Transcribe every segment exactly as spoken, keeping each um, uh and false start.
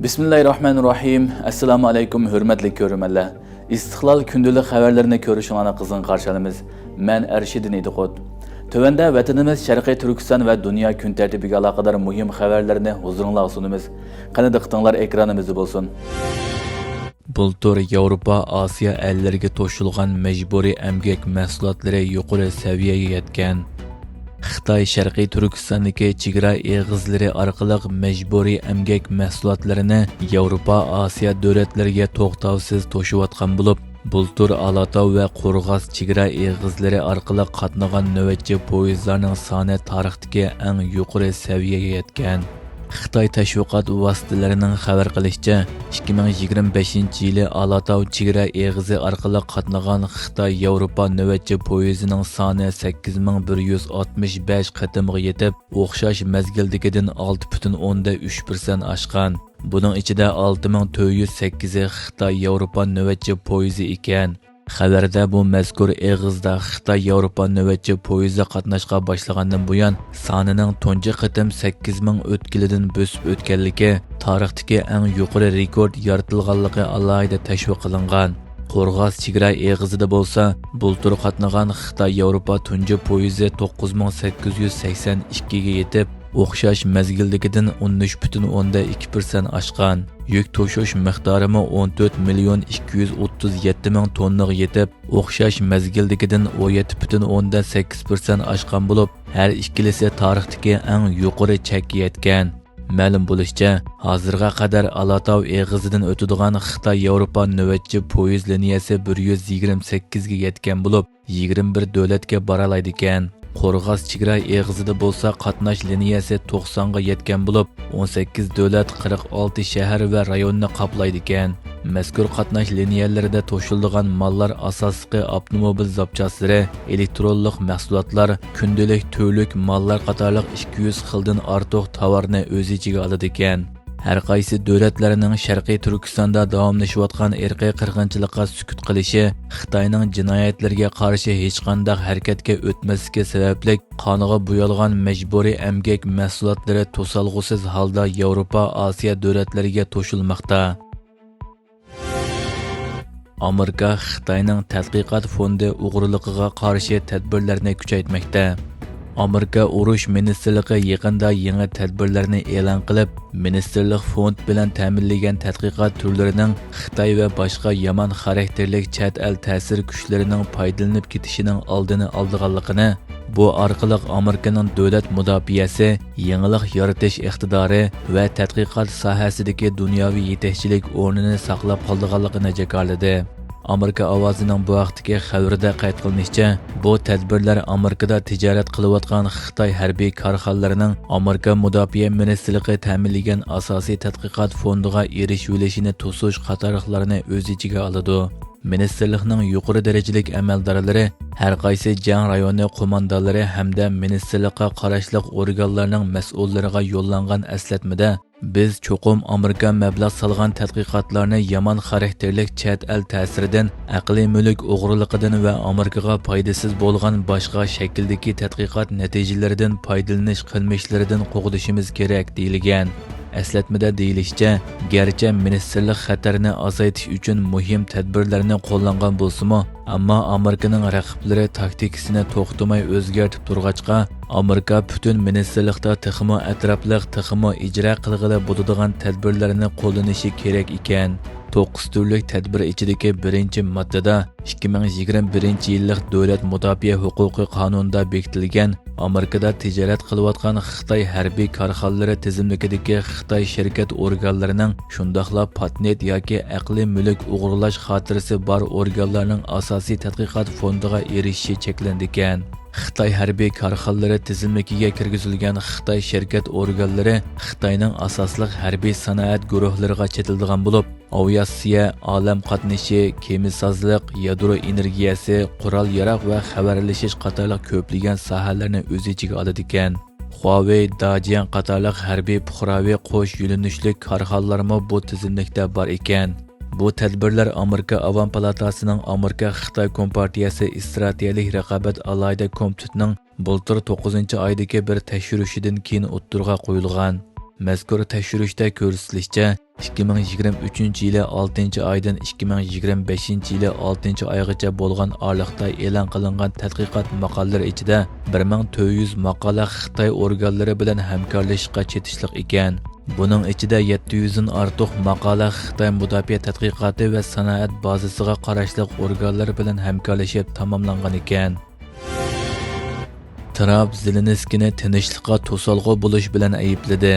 بىسمىللاھىررەھمانىررەھىم. ئەسسالامۇ ئەلەيكۇم، ھۆرمەتلىك كۆرۈرمەنلەر. ئىستىقلال كۈندىلىك خەۋەرلىرىنى كۆرۈشۈڭلارنى قىزغىن قارشى ئالىمىز. مەن ئەرشىدىن ئىدىقۇت. تۆۋەندە ۋەتىنىمىز شەرقىي تۈركىستان ۋە دۇنيا كۈن تەرتىپىگە ئالاقىدار مۇھىم خەۋەرلەرنى ھۇزۇرۇڭلارغا سۇنىمىز. قېنى، دىققىتىڭلار ئېكرانىمىزدا بولسۇن. بۇلتۇر ياۋروپا، ئاسىيا ئەللىرىگە توشۇلغان مەجبۇرىي ئەمگەك مەھسۇلاتلىرى يۇقىرى سەۋىيەگە يەتكەن. خىتاي شەرقىي تۈركىستاندىكى چېگرا ئېغىزلىرى ئارقىلىق مەجبۇرىي ئەمگەك مەھسۇلاتلىرىنى ياۋروپا، ئاسىيا دۆلەتلىرىگە توختاۋسىز توشۇۋاتقان بولۇپ، بۇلتۇر ئالاتاۋ ۋە قورغاس چېگرا ئېغىزلىرى ئارقىلىق قاتنىغان نۆۋەتچى پويىزلارنىڭ سانى تارىختىكى ئەڭ يۇقىرى سەۋىيەگە يەتكەن. خىتاي تەشۋىقات ۋاسىتىلىرىنىڭ خەۋەر قىلىشىچە، ئىككى مىڭ يىگىرمە بەشىنچى يىلى ئالاتاۋ چېگرا ئېغىزى ئارقىلىق قاتنىغان خىتاي ياۋروپا نۆۋەتچى پويىزىنىڭ سانى سەككىز مىڭ بىر يۈز ئاتمىش بەش قېتىمغا يېتىپ، ئوخشاش مەزگىلدىكىدىن ئالتە پۈتۈن ئوندەن ئۈچ پىرسەنت ئاشقان. بۇنىڭ ئىچىدە ئالتە مىڭ تۆت يۈز سەككىزى خىتاي ياۋروپا نۆۋەتچى پويىزى ئىكەن. خەۋەردە بۇ مەزكۇر ئېغىزدا خىتاي ياۋروپا نۆۋەتچى پويىزى قاتناشقا باشلىغاندىن بۇيان، سانىنىڭ تۇنجى قېتىم سەككىز مىڭ ئۆتكىلىدىن بۆسۈپ ئۆتكەنلىكى، تارىختىكى ئەڭ يۇقىرى رېكورت يارىتىلغانلىقى ئالاھىدە تەشۋىق قىلىنغان. قورغاس چېگرا ئېغىزىدا بولسا، بۇلتۇر قاتنىغان خىتاي ياۋروپا تۇنجى پويىزى توققۇز مىڭ سەككىز يۈز سەكسەن ئىككىگە يېتىپ، ئوخشاش مەزگىلدىكىدىن ئون ئۈچ پۈتۈن ئوندەن ئىككى پىرسەنت ئاشقان. يۈك توشۇش مىقدارىمۇ ئون تۆت مىليون ئىككى يۈز ئوتتۇز يەتتە مىڭ توننىغا يېتىپ، ئوخشاش مەزگىلدىكىدىن ئون يەتتە پۈتۈن ئوندىن سەككىز پىرسەنت ئاشقان بولۇپ، ھەر ئىككىلىسى تارىختىكى ئەڭ يۇقىرى چەككە يەتكەن. مەلۇم بولۇشىچە، ھازىرغا قەدەر ئالاتاۋ ئېغىزىدىن ئۆتىدىغان خىتاي ياۋروپا نۆۋەتچى پويىز لىنىيەسى بىر يۈز يىگىرمە سەككىزگە يەتكەن بولۇپ، يىگىرمە بىر دۆلەتكە بارالايدىكەن. قورغاس چېگرا ئېغىزىدا بولسا قاتناش لىنىيەسى توقسانغا يەتكەن بولۇپ، ئون سەككىز دۆلەت، قىرىق ئالتە شەھەر ۋە رايوننى قاپلايدىكەن. مەزكۇر قاتناش لىنىيەلىرىدە توشۇلىدىغان ماللار ئاساسلىقى ئاپتوموبىل زاپچاسلىرى، ئېلېكترونلۇق مەھسۇلاتلار، كۈندىلىك، تۈرلۈك ماللار قاتارلىق ئىككى يۈز خىلدىن ئارتۇق تاۋارنى ئۆز ئىچىگە ئالىدىكەن. ھەر قايسى دۆلەتلەرنىڭ شەرقىي تۈركىستاندا داۋاملىشىۋاتقان ئىرقىي قىرغىنچىلىققا سۈكۈت قىلىشى خىتاينىڭ جىنايەتلىرىگە قارشى ھېچقانداق ھەرىكەتكە ئۆتمەسلىكى سەۋەبلىك، قانغا بويالغان مەجبۇرىي ئەمگەك مەھسۇلاتلىرى توسالغۇسىز ھالدا ياۋروپا، ئاسىيا دۆلەتلىرىگە توشۇلماقتا. ئامېرىكا خىتاينىڭ تەتقىقات فوندى ئوغرىلىقىغا قارشى تەدبىرلەرنى كۈچەيتمەكتە. ئامېرىكا ئۇرۇش مىنىستىرلىقى يېقىندا يېڭى تەدبىرلەرنى ئېلان قىلىپ، مىنىستىرلىق فوند بىلەن تەمىنلىگەن تەتقىقات تۈرلىرىنىڭ خىتاي ۋە باشقا يامان خاراكتېرلىك چەت ئەل تەسىر كۈچلىرىنىڭ پايدىلىنىپ كېتىشىنىڭ ئالدىنى ئالىدىغانلىقىنى، بۇ ئارقىلىق ئامېرىكىنىڭ دۆلەت مۇداپىئەسى، يېڭىلىق يارىتىش ئىقتىدارى ۋە تەتقىقات ساھەسىدىكى دۇنياۋى يېتەكچىلىك ئورنىنى ساقلاپ قالىدىغانلىقىنى جاكارلىدى. ئامېرىكا ئاۋازىنىڭ بۇ ھەقتىكى خەۋىرىدە قەيت قىلىنىشىچە، بۇ تەدبىرلەر ئامېرىكىدا تىجارەت قىلىۋاتقان خىتاي ھەربىي كارخانىلىرىنىڭ ئامېرىكا مۇداپىئە مىنىستىرلىقى تەمىنلىگەن ئاساسىي تەتقىقات فوندىغا ئېرىشىۋېلىشىنى توسۇش قاتارلىقلارنى ئۆز ئىچىگە ئالىدۇ. مىنىستىرلىقنىڭ يۇقىرى دەرىجىلىك ئەمەلدارلىرى، ھەر قايسى جەڭ رايونى قوماندانلىرى ھەمدە مىنىستىرلىققا قاراشلىق ئورگانلارنىڭ مەسئۇللىرىغا يوللانغان ئەسلەتمىدە، بىز چوقۇم ئامېرىكا مەبلەغ سالغان تەتقىقاتلارنى يامان خاراكتېرلىك چەت ئەل تەسىرىدىن، ئەقلىي مۈلۈك ئوغرىلىقىدىن ۋە ئامېرىكىغا پايدىسىز بولغان باشقا شەكىلدىكى تەتقىقات نەتىجىلىرىدىن پايدىلىنىش قىلمىشلىرىدىن قوغدىشىمىز كېرەك، دېيىلگەن. ئەسلەتمىدە دېيىلىشىچە، گەرچە مىنىستىرلىق خەتەرنى ئازايتىش ئۈچۈن مۇھىم تەدبىرلەرنى قوللانغان بولسىمۇ، ئەمما ئامېرىكىنىڭ رەقىبلىرى تاكتىكىسىنى توختىماي ئۆزگەرتىپ تۇرغاچقا، ئامېرىكا پۈتۈن مىنىستىرلىقتا تېخىمۇ ئەتراپلىق، تېخىمۇ ئىجرا قىلغىلى بولىدىغان تەدبىرلەرنى قوللىنىشى كېرەك ئىكەن. توققۇز تۈرلۈك تەدبىر ئىچىدىكى بىرىنچى ماددىدا ئىككى مىڭ يىگىرمە بىرىنچى يىللىق دۆلەت مۇداپىئە ھوقۇقى قانۇنىدا بېكىتىلگەن ئامېرىكىدا تىجارەت قىلىۋاتقان خىتاي ھەربىي كارخانىلىرى تىزىملىكىدىكى خىتاي شىركەت ئورگانلىرىنىڭ، شۇنداقلا پاتېنت ياكى ئەقلىي مۈلۈك ئوغرىلاش خاتىرىسى بار ئورگانلارنىڭ ئاساسىي تەتقىقات فوندىغا ئېرىشىشى چەكلىنىدىكەن. خىتاي ھەربىي كارخانىلىرى تىزىملىكىگە كىرگۈزۈلگەن خىتاي شىركەت ئورگانلىرى خىتاينىڭ ئاساسلىق ھەربىي سانائەت گۇرۇھلىرىغا چېتىلىدىغان بولۇپ، ئاۋىئاتسىيە، ئالەم قاتنىشى، كېمىسازلىق، يادرو ئېنېرگىيەسى، قورال-ياراغ ۋە خەۋەرلىشىش قاتارلىق كۆپلىگەن ساھەلەرنى ئۆز ئىچىگە ئالىدىكەن. خۇاۋېي، داجياڭ قاتارلىق ھەربىي پۇقراۋى قوش يۆنىلىشلىك كارخانىلارمۇ بۇ تىزىملىكتە بار ئىكەن. بۇ تەدبىرلەر ئامېرىكا ئاۋام پالاتاسىنىڭ ئامېرىكا خىتاي كومپارتىيەسى ئىستراتېگىيەلىك رىقابەت ئالاھىدە كومىتېتىنىڭ بۇلتۇر توققۇزىنچى ئايدىكى بىر تەكشۈرۈشىدىن كېيىن ئوتتۇرىغا قويۇلغان. مەزكۇر تەكشۈرۈشتە كۆرسىتىلىشىچە، ئىككى مىڭ يىگىرمە ئۈچىنچى يىلى ئالتىنچى ئايدىن ئىككى مىڭ يىگىرمە بەشىنچى يىلى ئالتىنچى ئايغىچە بولغان ئارىلىقتا ئېلان قىلىنغان تەتقىقات ماقالىلىرى ئىچىدە بىر مىڭ تۆت يۈز ماقالە خىتاي ئورگانلىرى بىلەن ھەمكارلىشىشقا چېتىشلىق ئىكەن. بۇنىڭ ئىچىدە يەتتە يۈزدىن ئارتۇق ماقالە خىتاي مۇداپىئە تەتقىقاتى ۋە سانائەت بازىسىغا قاراشلىق ئورگانلار بىلەن ھەمكارلىشىپ تاماملانغان ئىكەن. ترامپ زېلېنسكىينى تىنچلىققا توسالغۇ بولۇش بىلەن ئەيىبلىدى.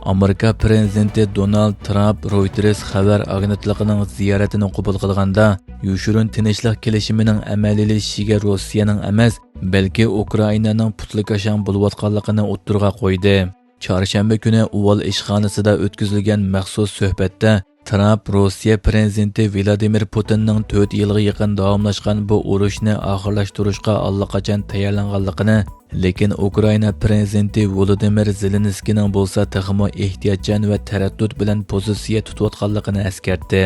ئامېرىكا پىرېزىدېنتى دونالد ترامپ رويتېرس خەۋەر ئاگېنتلىقىنىڭ زىيارىتىنى قوبۇل قىلغاندا، يوشۇرۇن تىنچلىق كېلىشىمىنىڭ ئەمەلىيلىشىشىگە روسىيەنىڭ ئەمەس، بەلكى ئۇكرائىنانىڭ پۇتلىكاشاڭ بولۇۋاتقانلىقىنى ئوتتۇرىغا قويدى. چارشەنبە كۈنى ئوۋال ئىشخانىسىدا ئۆتكۈزۈلگەن مەخسۇس سۆھبەتتە ترامپ روسىيە پىرېزىدېنتى ۋلادىمىر پۇتىننىڭ تۆت يىلغا يېقىن داۋاملاشقان بۇ ئۇرۇشنى ئاخىرلاشتۇرۇشقا ئاللىقاچان تەييارلانغانلىقىنى، لېكىن ئۇكرائىنا پىرېزىدېنتى ۋولودىمىر زېلېنسكىينىڭ بولسا تېخىمۇ ئېھتىياتچان ۋە تەرەددۇت بىلەن پوزىتسىيە تۇتۇۋاتقانلىقىنى ئەسكەرتتى.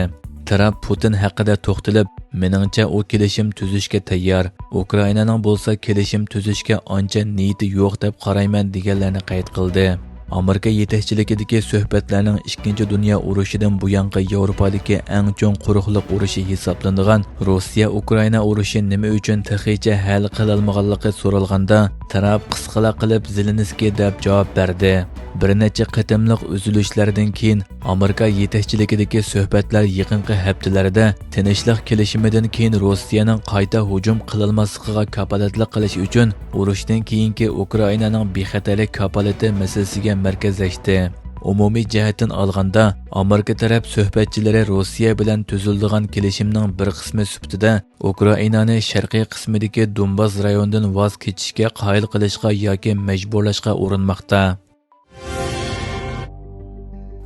ترامپ پۇتىن ھەققىدە توختىلىپ، مېنىڭچە ئۇ كېلىشىم تۈزۈشكە تەييار. ئۇكرائىنانىڭ بولسا كېلىشىم تۈزۈشكە ئانچە نىيىتى يوق دەپ قارايمەن، دېگەنلەرنى قەيت قىلدى. ئامېرىكا يېتەكچىلىكىدىكى سۆھبەتلەرنىڭ ئىككىنچى دۇنيا ئۇرۇشىدىن بۇيانقى ياۋروپادىكى ئەڭ چوڭ قۇرۇقلۇق ئۇرۇشى ھېسابلىنىدىغان روسىيە ئۇكرائىنا ئۇرۇشى نېمە ئۈچۈن تېخىچە ھەل قىلالمىغانلىقى سورالغاندا، ترامپ قىسقىلا قىلىپ زېلېنسكىي دەپ جاۋاب بەردى. بىر نەچچە قېتىملىق ئۈزۈلۈشلەردىن كېيىن ئامېرىكا يېتەكچىلىكىدىكى سۆھبەتلەر يېقىنقى ھەپتىلەردە تىنچلىق كېلىشىمىدىن كېيىن روسىيەنىڭ قايتا ھۇجۇم قىلالماسلىقىغا كاپالەتلىك قىلىش ئۈچۈن ئۇرۇشتىن كېيىنكى ئۇكرائىنانىڭ بىخەتەرلىك كاپالىتى مەسىلىسىگە مەركەزلەشتى. ئومۇمىي جەھەتتىن ئالغاندا، ئامېرىكا تەرەپ سۆھبەتچىلىرى روسىيە بىلەن تۈزۈلىدىغان كېلىشىمنىڭ بىر قىسمى سۈپىتىدە ئۇكرائىنانى شەرقىي قىسمىدىكى دونباس رايونىدىن ۋاز كېچىشكە قايىل قىلىشقا ياكى مەجبۇرلاشقا ئۇرۇنماقتا.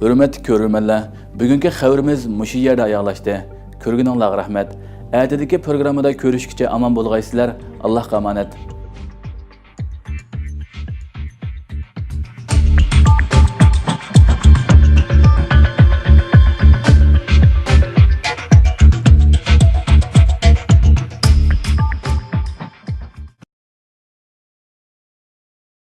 ھۆرمەتلىك كۆرۈرمەنلەر، بۈگۈنكى خەۋىرىمىز مۇشۇ يەردە ئاياغلاشتى. كۆرگىنىڭلارغا رەھمەت. ئەتىدىكى پروگراممىدا كۆرۈشكىچە ئامان بولغايسىلەر. ئاللاھقا ئامانەت.